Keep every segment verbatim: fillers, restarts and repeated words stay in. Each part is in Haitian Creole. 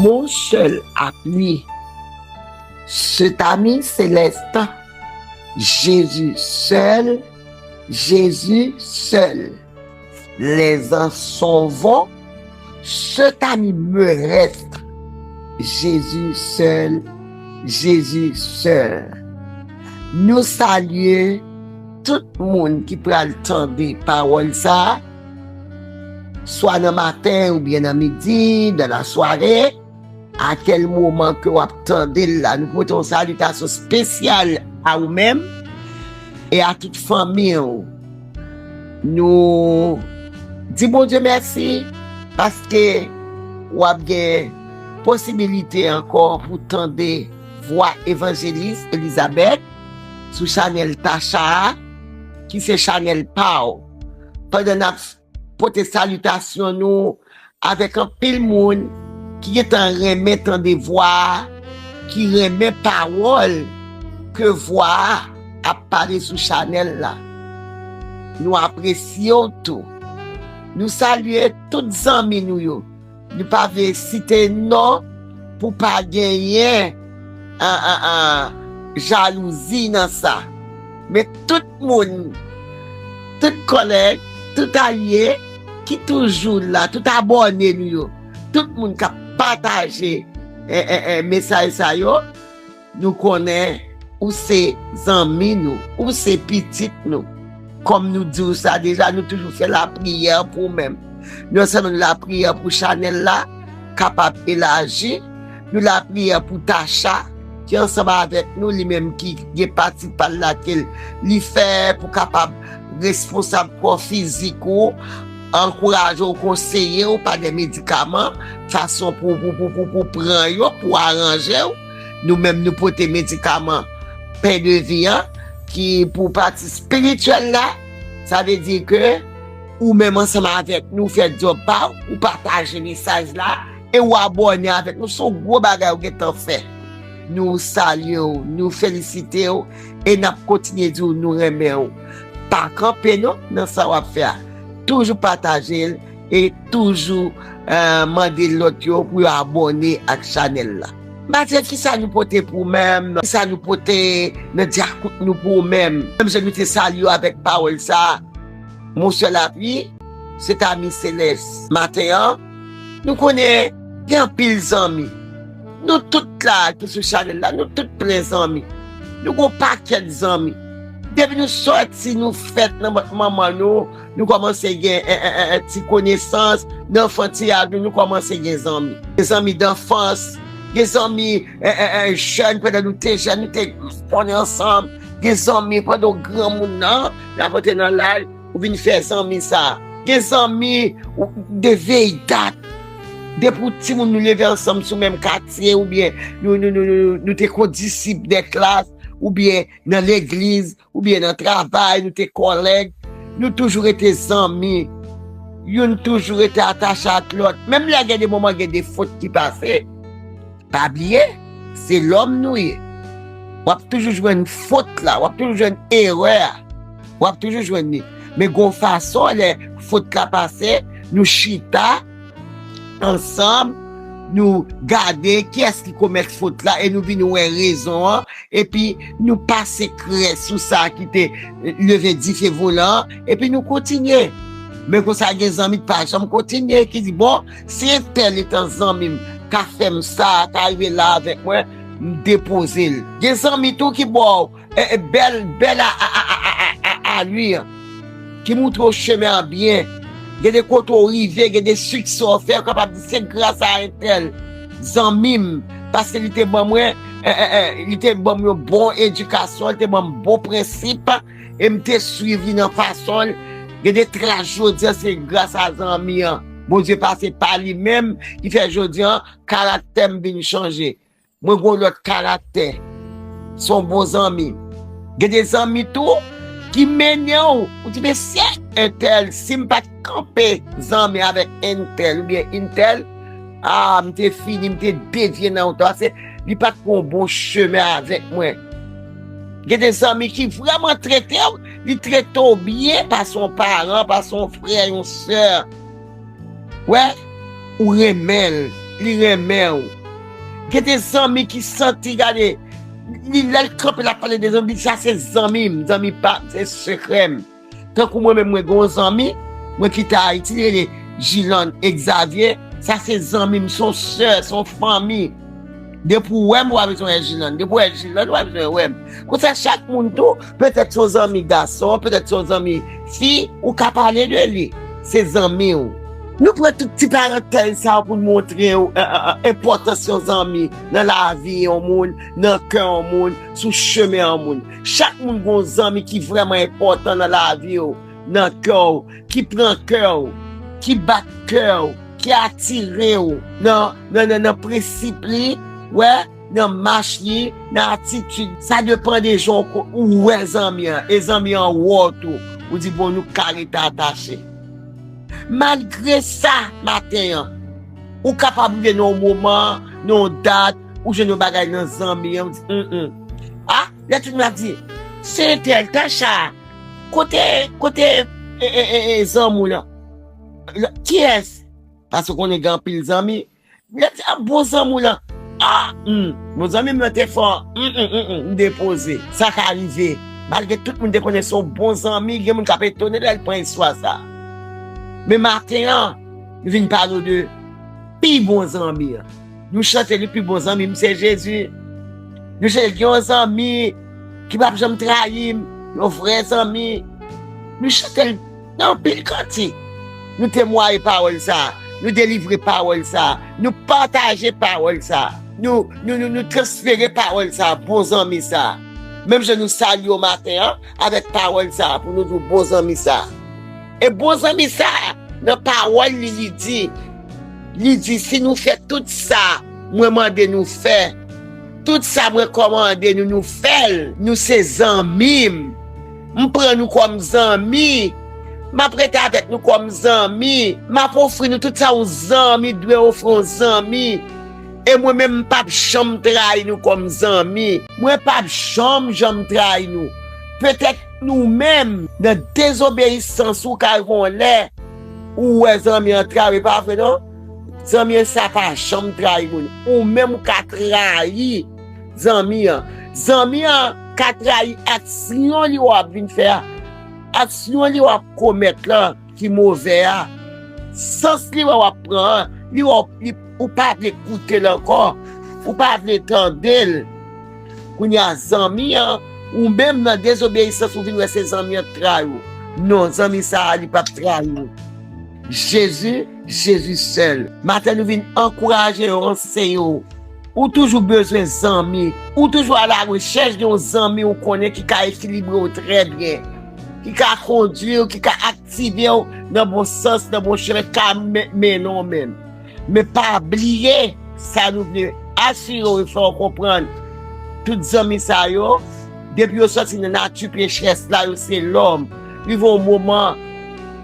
Mon seul appui, cet ami céleste, Jésus seul, Jésus seul. Les ans s'en vont, cet ami me reste, Jésus seul, Jésus seul. Nou salye tout moun ki pral tande pawòl sa a, swa nan maten oubyen nan midi, dans la soirée, a kèl moman ke w ap tande l la. Nou pote yon salitasyon espesyal a ou menm e a tout fanmi w. Nou di Bondye mèsi paske w ap gen posibilite ankò pou tande vwa evanjelis Elizabeth sou chanèl Tacha a, ki se chanèl pa w. Pandan n ap pote salitasyon nou avèk anpil moun ki gentan renmen tande vwa a, ki renmen pawòl ke vwa a ap pale sou chanèl la. Nou apresye w tou. Nou salye tout zanmi nou yo. Nou pa vle site non pou pa genyen an, an, an, jalouzi nan sa. Men tout moun, tout kòlèg, tout alye ki toujou la, tout abòne nou yo, tout moun k ap pataje, e, e, e, mesaj sa yo, nou konnen ou se zanmi nou, ou se pitit nou. Kòm nou di w sa deja, nou toujou fè lapriyè pou ou menm. Non sèlman nou lapriyè pou chanèl la kapab elaji, nou lapriyè pou Tacha, ki ansanm avèk nou, li menm ki gen pati pa l la ke l, li fè pou kapab responsab kò fizik ou, ankouraje w, konseye w pa de medikaman, fason pou, pou, pou, pou, pou pran yo, pou aranje w. Nou menm nou pote medikaman pen de vi an, ki pou pati espirityèl la, sa vle di ke ou menm ansanm avèk nou fè djòb pa w, ou pataje mesaj la, e ou abòne avèk nou, se yon gwo bagay ou gentan fè. Nou salye w, nou felisite w, e n ap kontinye di w nou renmen w. Pa kanpe non nan sa w ap fè a. Toujou pataje l e toujou, eh, mande lòt yo pou yo abòne ak chanèl la. Matye, kisa nou pote pou ou menm? Kisa nou pote nan dyakout nou pou ou menm? Menm jan nou te salye w avèk pawòl sa a, Mon seul appui, cet ami céleste. Maten an, nou konnen gen anpil zanmi. Nou tout la ki sou chanèl la, nou tout plen zanmi. Nou gon pakèt zanmi. Depi nou sòti, nou fèt nan vant manman nou, nou kòmanse gen, en, en, en, en ti konesans. Nan anfantiyaj nou, nou kòmanse gen zanmi. Gen zanmi danfans, gen zanmi, en, en, en, jèn, pandan nou te jèn, nou te konnen ansanm. Gen zanmi pandan w granmoun nan, n ap antre nan laj, ou vin fè zanmi sa. Gen zanmi ou, de vyeyi dat. Depi w timoun nou leve ansanm sou menm katye, oubyen nou, nou, nou, nou, nou te kondisip de klas, oubyen nan legliz, oubyen nan travay, nou te kòlèg. Nou toujou rete zanmi. Youn toujou rete atache ak lòt. Menm lè gen de moman, gen de fot ki pase, pa bliye, se lòm nou ye. W ap toujou jwenn fot la, w ap toujou jwenn erè a. W ap toujou jwenn li. Men gon fason, lè fot la pase, nou chita ansanm, nou gade kiyès ki komèt fot la e nou vin wè rezon an, epi nou pase krè sou sa ki te leve dife volan an, epi nou kontinye. Men konsa gen zanmi ki pa janm kontinye, ki di, bon, si entèl etan zanmi m ka fè m sa, ka rive la avèk mwen, m depoze l. Gen zanmi tou ki ba w, e, e, bèl, bèl a, a, a, a, a, a, a, a li an, ki moutre w chemen an byen. Gen de kote w rive, gen de siksè w fè, w kapab di se gras a entèl zanmi m, paske li te ban mwen, e, e, e, li te ban m yon bon edikasyon, li te ban m bon prensip, e m te swiv li nan fason l. Gen de tras jodi an, se gras a zanmi an. Bondye pase pa li menm, ki fè jodi an, karaktè m vin chanje. Mwen gon lòt karaktè. Se yon bon zanmi. Gen de zanmi tou ki mennen w. Ou di, mesye, entèl, si m pa t kanpe zanmi avèk entèl oubyen entèl, a, m te fini, m te devye nan wout la. Se, li pa t pran yon bon chemen avèk mwen. Gen de zanmi ki vrèman trete w, li trete w byen, pase yon paran, pase yon frè, yon sè. Wè, ou renmen l. li renmen w. Gen de zanmi ki santi, gade, li lè l kanpe l ap pale de zanmi, li di sa se zanmi m, zanmi pa m, se sekrè m. Tankou mwen menm, mwen gen yon zanmi, mwen kite Ayiti, li rele Jilann Exavier. Sa se zanmi m, se yon sè, se yon fanmi. Depi w wè m, w pa bezwen wè Jilann. Depi w wè Jilann, w pa bezwen wè m. Konsa, chak moun tou, petèt se yon zanmi gason, petèt se yon zanmi fi, ou ka pale de li. Se zanmi w. Nou pran tout ti parantèz sa yo pou n montre w, e, e, e, enpòtans yon zanmi nan lavi yon moun, nan kè yon moun, sou chemen yon moun. Chak moun gen yon zanmi ki vrèman enpòtan nan lavi w, nan kè w, ki pran kè w, ki bat kè w, ki atire w nan, nan, nan, nan prensip li, wè, nan mach li, nan atitid. Sa depann de jan w ko-, ou wè zanmi an, e zanmi an wè w tou. Ou di, bon, nou ka rete atache. Malgre sa, maten an, ou kapab rive nan yon moman, nan yon dat, ou jwenn yon bagay nan zanmi an, ou di, mm, mm. A, lè tout moun ap di, se entèl, Tacha, kote, kote, e, e, e, e, zanmi w lan? Kiyès? Paske w konnen gen anpil zanmi. Lè di, a, bon zanmi w lan. A, hmm, bon zanmi m lan te fò. Mm, mm, mm, mm, m depoze. Sa ka rive. Malgre tout moun te konnen se yon bon zanmi, gen moun k ap etone lè l pran istwa sa. Men maten an, nou vin pale w de pi bon zanmi an. Nou chante li pi bon zanmi m se Jezi. Nou chante gen yon zanmi ki p ap janm trayi m, yon vrè zanmi. Nou chante l nan anpil kantik. Nou temwaye pawòl sa, nou delivre pawòl sa, nou pataje pawòl sa, nou, nou, nou, nou transfere pawòl sa, bon zanmi sa. Menm jan nou salye w maten an avèk pawòl sa pou nou di w bon zanmi sa. E bon zanmi sa, nan pawòl li, li di, li di, si nou fè tout sa mwen mande nou fè, tout sa mwen kòmande nou, nou fè l, nou se zanmi m. M pran nou kòm zanmi. M ap rete avèk nou kòm zanmi. M ap ofri nou tout sa yon zanmi dwe ofri yon zanmi. E mwen menm, m p ap janm trayi nou kòm zanmi. Mwen p ap janm, janm trayi nou. Petèt nou menm, nan dezobeyisans ou ka rive yon lè, ou wè zanmi an trayi, pa vre non? Zanmi an sa pa janm trayi moun. Ou menm ou ka trayi zanmi an. Zanmi an ka trayi aksyon li w ap vin fè a. Aksyon li w ap komèt lan ki move a. Sans li wè w ap pran an, li wè w, li, ou pa vle koute l ankò. Ou pa vle tande l. Kounye a, zanmi an, ou menm nan dezobeyisans, ou vin wè se zanmi an k trayi w. Non, zanmi sa a, li p ap trayi w. Jezi, Jezi sèl. Maten nou vin ankouraje yo, anseye yo. Ou toujou bezwen zanmi. Ou toujou a la rechèch de yon zanmi ou konnen ki ka ekilibre w trè byen, ki ka kondwi w, ki ka aktive w nan bon sans, nan bon chemen, ka men-, mennen w menm. Men pa bliye sa nou vle asire w e fè w konprann. Tout zanmi sa yo, depi yo sòti nan nati pechès la, yo se lòm. Rive yon moman,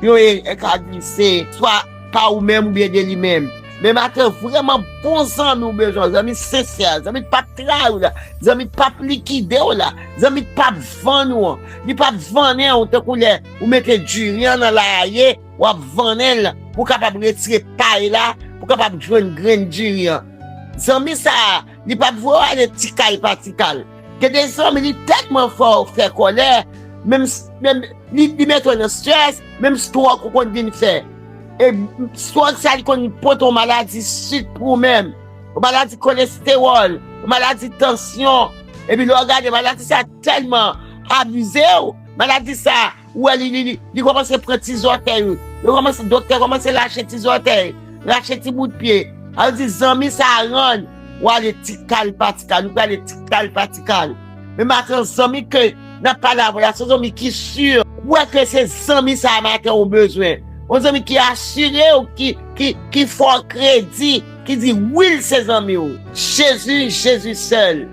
yo e, e ka glise, swa pa ou menm oubyen de li menm. Men maten, vrèman bon zanmi w bezwen, zanmi sensè, zanmi k p ap trayi w la, zanmi k p ap likide w la, zanmi k p ap vann ou an. Li p ap vannen w tankou lè ou mete diri an nan laye, w ap vannen l pou w kapab retire pay la, pou w kapab jwenn grenn diri an. Zanmi sa a, li p ap voye w ale ti kal pa ti kal. Gen de zanmi, li tèlman fè w fè kòlè, menm, menm li, li mete w nan estrès, menm stroke ou konn vin fè. E stroke sa, li konn pote yon maladi sik pou ou menm, yon maladi kolestewòl, yon maladi tansyon. Epi lè w gade, maladi sa tèlman abize w, maladi sa, ou wè li, li, li, li kòmanse pran ti zòtèy ou. Yo kòmanse, doktè kòmanse lache ti zòtèy, lache ti bout pye. Sa vle di zanmi sa a rann ou ale ti kal pa ti kal, ou prale ti kal pa ti kal. Men maten, zanmi ke n ap pale avè w la, se yon zanmi ki si. Ou wè ke se zanmi sa a maten ou bezwen. Yon zanmi ki asire w, ki, ki, ki fè w kredi, ki di wi, l se zanmi w. Jezi, Jezi sèl.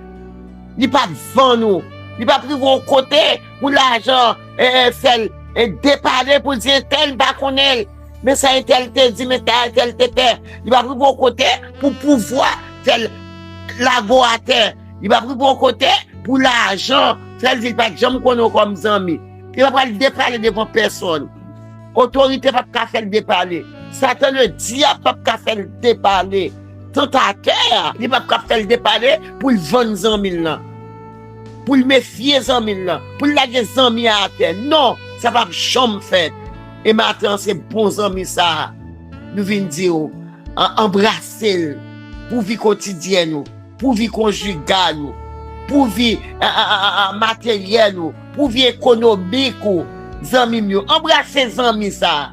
Li p ap vann ou. Li p ap rive yon kote pou lajan, e, e, fè l, e, depale pou l di entèl m pa konnen l. Men sa entèl te di, men sa entèl te fè. Li p ap rive yon kote pou pouvwa fè l lage w atè. Li p ap rive yon kote pou lajan fè l di l pa t janm konnen w kòm zanmi. Li pa pral depale devan pèsonn. Otorite p ap ka fè l depale. Satan ledyab p ap ka fè l depale. tantatè a, li p ap ka fè l depale pou l vann zanmi l lan, pou l mefye zanmi l lan, pou l lage zanmi a atè. Non, sa p ap janm fèt. E maten an, se bon zanmi sa a, nou vin di w, an- anbrase l pou vi kotidyèn ou, pou vi konjigal ou, pou vi a- a- a- a- materyèl ou, pou vi ekonomik ou. Zanmi m yo, anbrase zanmi sa a.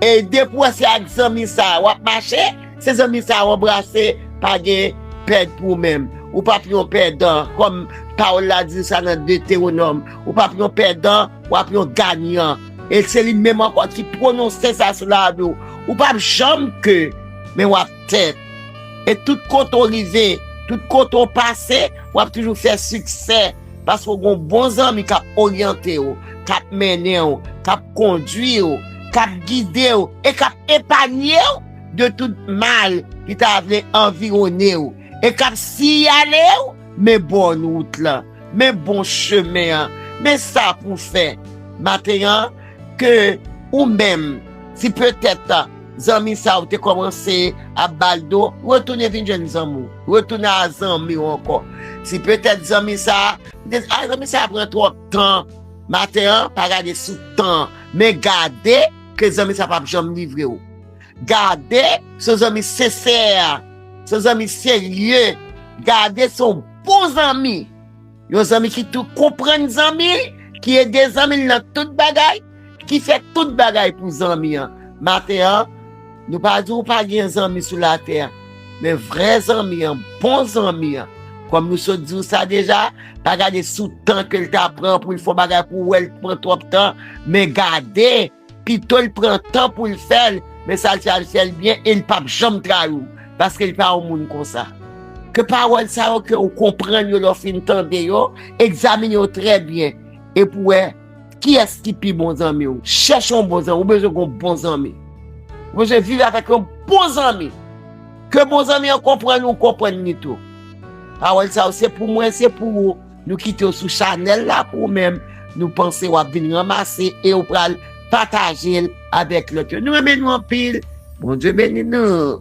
E depi w wè se ak zanmi sa a w ap mache, se zanmi sa a w anbrase, pa gen pèd pou ou menm. Ou p ap yon pèdan, kòm pawòl la di sa nan Detewonòm. Ou p ap yon pèdan, w ap yon ganyan. E se li menm ankò ki pwononse sa sou lavi w. Ou p ap janm ke, men w ap tèt. E tout kote w rive, tout kote w pase, w ap toujou fè siksè. Paske w gen yon bon zanmi k ap oryante w, k ap mennen w, k ap kondwi w, k ap gide w e k ap epanye w de tout mal ki ta vle anviwone w e k ap siyale w, men bòn wout lan, men bon chemen an, men sa pou w fè. Maten an, ke ou menm, si petèt zanmi sa ou te kòmanse ap ba l do, retounen vin jwenn zanmi w, retounen a zanmi w ankò. Si petèt zanmi sa, ou te di, a, zanmi sa pran twòp tan. Maten an, pa gade sou tan, men gade ke zanmi sa p ap janm livre w. Gade se yon zanmi sensè, se yon zanmi serye. Gade se yon bon zanmi. Yon zanmi ki tou konprann zanmi l, ki ede zanmi l nan tout bagay, ki fè tout bagay pou zanmi an. Maten an, nou pa di w pa gen zanmi sou latè, men vrè zanmi an, bon zanmi an, kòm nou sot di w sa deja, pa gade sou tan ke l ta pran pou l fè yon bagay pou w wè l pran twòp tan, men gade pito l pran tan pou l fè l, men sa l fè a, l fè l byen e l p ap janm trayi w, paske l pa yon moun konsa. Ke pawòl sa yo ke w konprann yo lè w fin tande yo, egzamine yo trè byen epi w wè kiyès ki pi bon zanmi w. Chèche yon bon zanmi, ou bezwen gen yon bon zanmi. Ou bezwen viv avèk yon bon zanmi. Ke bon zanmi an konprann ou, konprann li tou. Pawòl sa yo se pou mwen, se pou ou. Nou kite w sou chanèl la pou ou menm. Nou panse w ap vin ranmase e ou pral pataje l avèk lòt yo. Nou renmen nou anpil. Bondye beni nou.